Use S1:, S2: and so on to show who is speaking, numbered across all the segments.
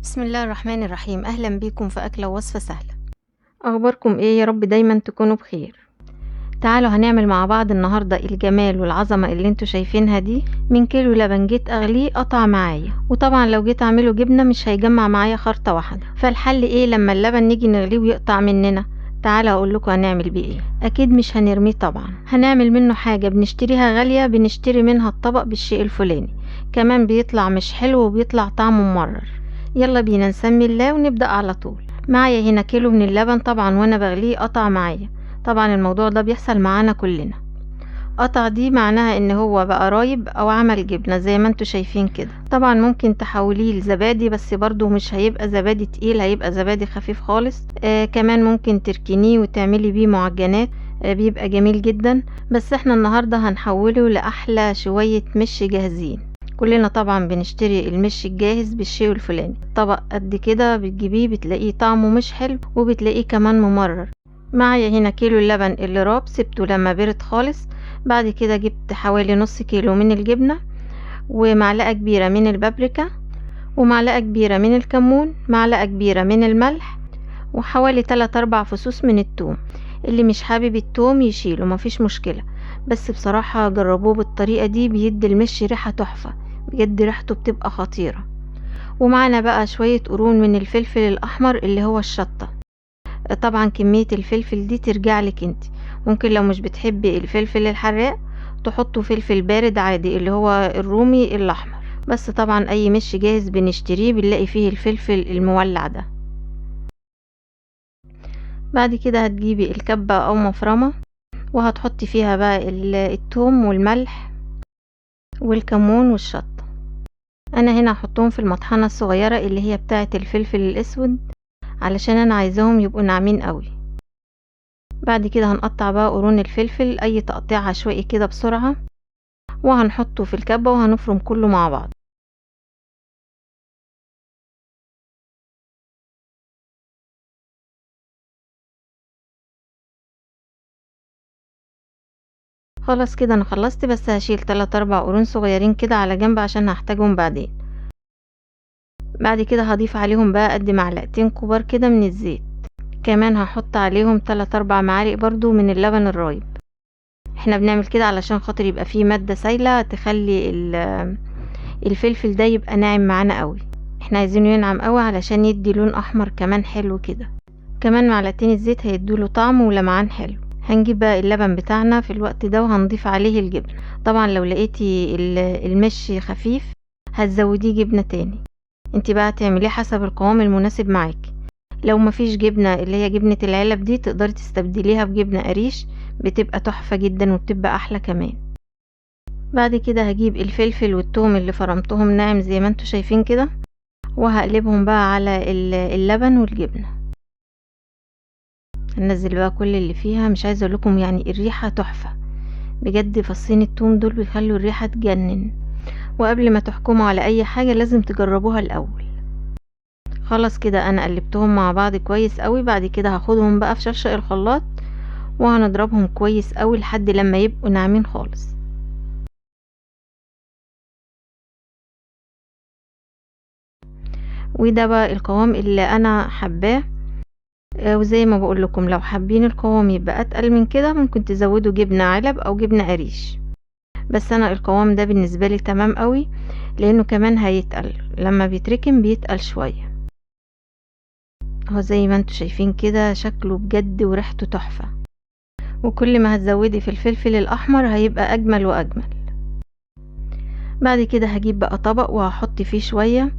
S1: بسم الله الرحمن الرحيم. اهلا بيكم في اكله ووصفه سهلة. اخباركم ايه؟ يا رب دايما تكونوا بخير. تعالوا هنعمل مع بعض النهارده الجمال والعظمة اللي انتوا شايفينها دي من كيلو لبن جيت اغليه قطع معايا، وطبعا لو جيت اعمله جبنه مش هيجمع معايا خرطه واحدة. فالحل ايه لما اللبن نيجي نغليه ويقطع مننا؟ تعالوا اقول لكم هنعمل بيه ايه. اكيد مش هنرميه طبعا، هنعمل منه حاجة بنشتريها غالية، بنشتري منها الطبق بالشيء الفلاني، كمان بيطلع مش حلو وبيطلع طعمه ممرر. يلا بينا نسمي الله ونبدأ على طول. معايا هنا كيلو من اللبن، طبعا وانا بغليه قطع معايا، طبعا الموضوع ده بيحصل معانا كلنا. قطع دي معناها ان هو بقى رايب او عمل جبنة زي ما انتوا شايفين كده. طبعا ممكن تحوليه لزبادي، بس برضو مش هيبقى زبادي تقيل، هيبقى زبادي خفيف خالص. كمان ممكن تركنيه وتعملي بيه معجنات، بيبقى جميل جدا. بس احنا النهاردة هنحوله لأحلى شوية مش جاهزين. كلنا طبعا بنشتري المش الجاهز بالشيء الفلاني، طبق قد كده بتجيبيه بتلاقيه طعمه مش حلو وبتلاقيه كمان ممرر. معايا هنا كيلو اللبن اللي راب، سبته لما برد خالص. بعد كده جبت حوالي نص كيلو من الجبنة، ومعلقة كبيرة من البابريكا، ومعلقة كبيرة من الكمون، معلقة كبيرة من الملح، وحوالي 3-4 فصوص من التوم. اللي مش حابب التوم يشيله مفيش مشكلة، بس بصراحة جربوه بالطريقة دي، بيدي المش ريحة تحفة بجد، ريحته بتبقى خطيرة. ومعانا بقى شوية قرون من الفلفل الأحمر اللي هو الشطة. طبعا كمية الفلفل دي ترجع لك انت، ممكن لو مش بتحبي الفلفل الحراق تحطوا فلفل بارد عادي اللي هو الرومي الأحمر، بس طبعا اي مش جاهز بنشتريه بنلاقي فيه الفلفل المولع ده. بعد كده هتجيبي الكبة او مفرمة وهتحطي فيها بقى التوم والملح والكمون والشطة. انا هنا هحطهم في المطحنة الصغيرة اللي هي بتاعة الفلفل الاسود علشان انا عايزاهم يبقوا ناعمين قوي. بعد كده هنقطع بقى قرون الفلفل اي تقطيع عشوائي كده بسرعة، وهنحطه في الكبة وهنفرم كله مع بعض. خلاص كده انا خلصت، بس هشيل 3-4 قرون صغيرين كده على جنب عشان هحتاجهم بعدين. بعد كده هضيف عليهم بقى قد معلقتين كبار كده من الزيت، كمان هحط عليهم 3-4 معالق برضو من اللبن الرايب. احنا بنعمل كده علشان خاطر يبقى فيه مادة سايلة تخلي الفلفل ده يبقى ناعم معانا قوي. احنا عايزينه ينعم قوي علشان يدي لون احمر كمان حلو كده. كمان معلقتين الزيت هيدوله طعم ولمعان حلو. هنجيب بقى اللبن بتاعنا في الوقت ده وهنضيف عليه الجبنة. طبعا لو لقيتي المش خفيف هتزوديه جبنة تاني، انتي بقى تعمليه حسب القوام المناسب معاكي. لو مفيش جبنة اللي هي جبنة العلب دي تقدري تستبدليها بجبنة قريش، بتبقى تحفة جدا وبتبقى احلى كمان. بعد كده هجيب الفلفل والثوم اللي فرمتهم ناعم زي ما انتوا شايفين كده، وهقلبهم بقى على اللبن والجبنة. هنزل بقى كل اللي فيها، مش عايزه اقول لكم الريحة تحفة بجد. فصين الثوم دول بيخلوا الريحة تجنن، وقبل ما تحكموا على اي حاجة لازم تجربوها الاول. خلاص كده انا قلبتهم مع بعض كويس قوي. بعد كده هاخدهم بقى في شفشق الخلاط وهنضربهم كويس قوي لحد لما يبقوا ناعمين خالص. وده بقى القوام اللي انا حباه. وزي ما بقول لكم لو حابين القوام يبقى اتقل من كده ممكن تزودوا جبنه علب او جبنه قريش، بس انا القوام ده بالنسبة لي تمام قوي لانه كمان هيتقل لما بيتركن، بيتقل شوية. اهو زي ما انتوا شايفين كده شكله بجد وريحته تحفة، وكل ما هتزودي في الفلفل الاحمر هيبقى اجمل واجمل. بعد كده هجيب بقى طبق وهحط فيه شوية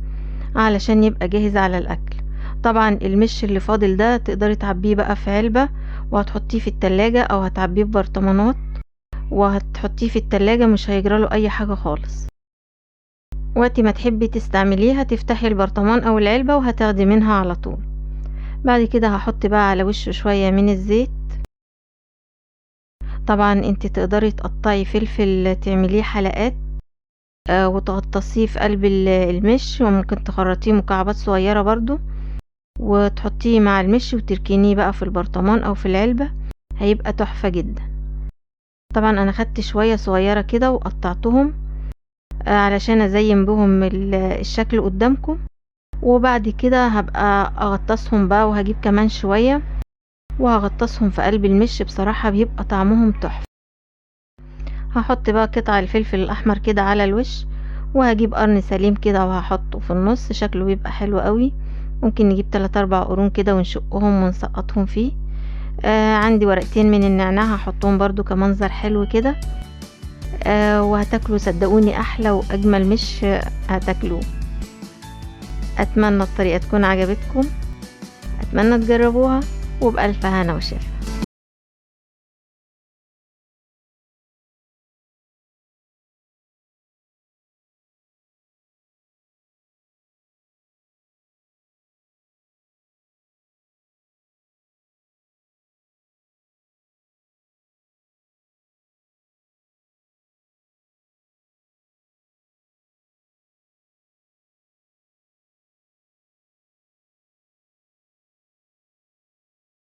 S1: علشان يبقى جاهز على الاكل. طبعا المش اللي فاضل ده تقدري تعبيه بقى في علبة وهتحطيه في التلاجة، او هتعبيه في برطمانات وهتحطيه في التلاجة، مش هيجراله اي حاجة خالص. وقت ما تحبي تستعمليها تفتحي البرطمان او العلبة وهتاخدي منها على طول. بعد كده هحط بقى على وشه شوية من الزيت. طبعا انت تقدري تقطعي فلفل تعمليه حلقات، وتغطسيه في قلب المش، وممكن تخرطيه مكعبات صغيرة برضو وتحطيه مع المش وتركنيه بقى في البرطمان او في العلبة، هيبقى تحفة جدا. طبعا انا خدت شوية صغيرة كده وقطعتهم، علشان ازين بهم الشكل قدامكم. وبعد كده هبقى اغطسهم بقى، وهجيب كمان شوية وهغطسهم في قلب المش، بصراحة بيبقى طعمهم تحفة. هحط بقى قطع الفلفل الاحمر كده على الوش، وهجيب قرن سليم كده وهحطه في النص، شكله بيبقى حلو قوي. ممكن نجيب 3 4 قرون كده ونشقهم ونسقطهم فيه. عندي ورقتين من النعناع هحطهم برضو كمنظر حلو كده. وهتاكلوا صدقوني احلى واجمل مش هتاكلوه. اتمنى الطريقة تكون عجبتكم، اتمنى تجربوها، وبألف هنا وشفا.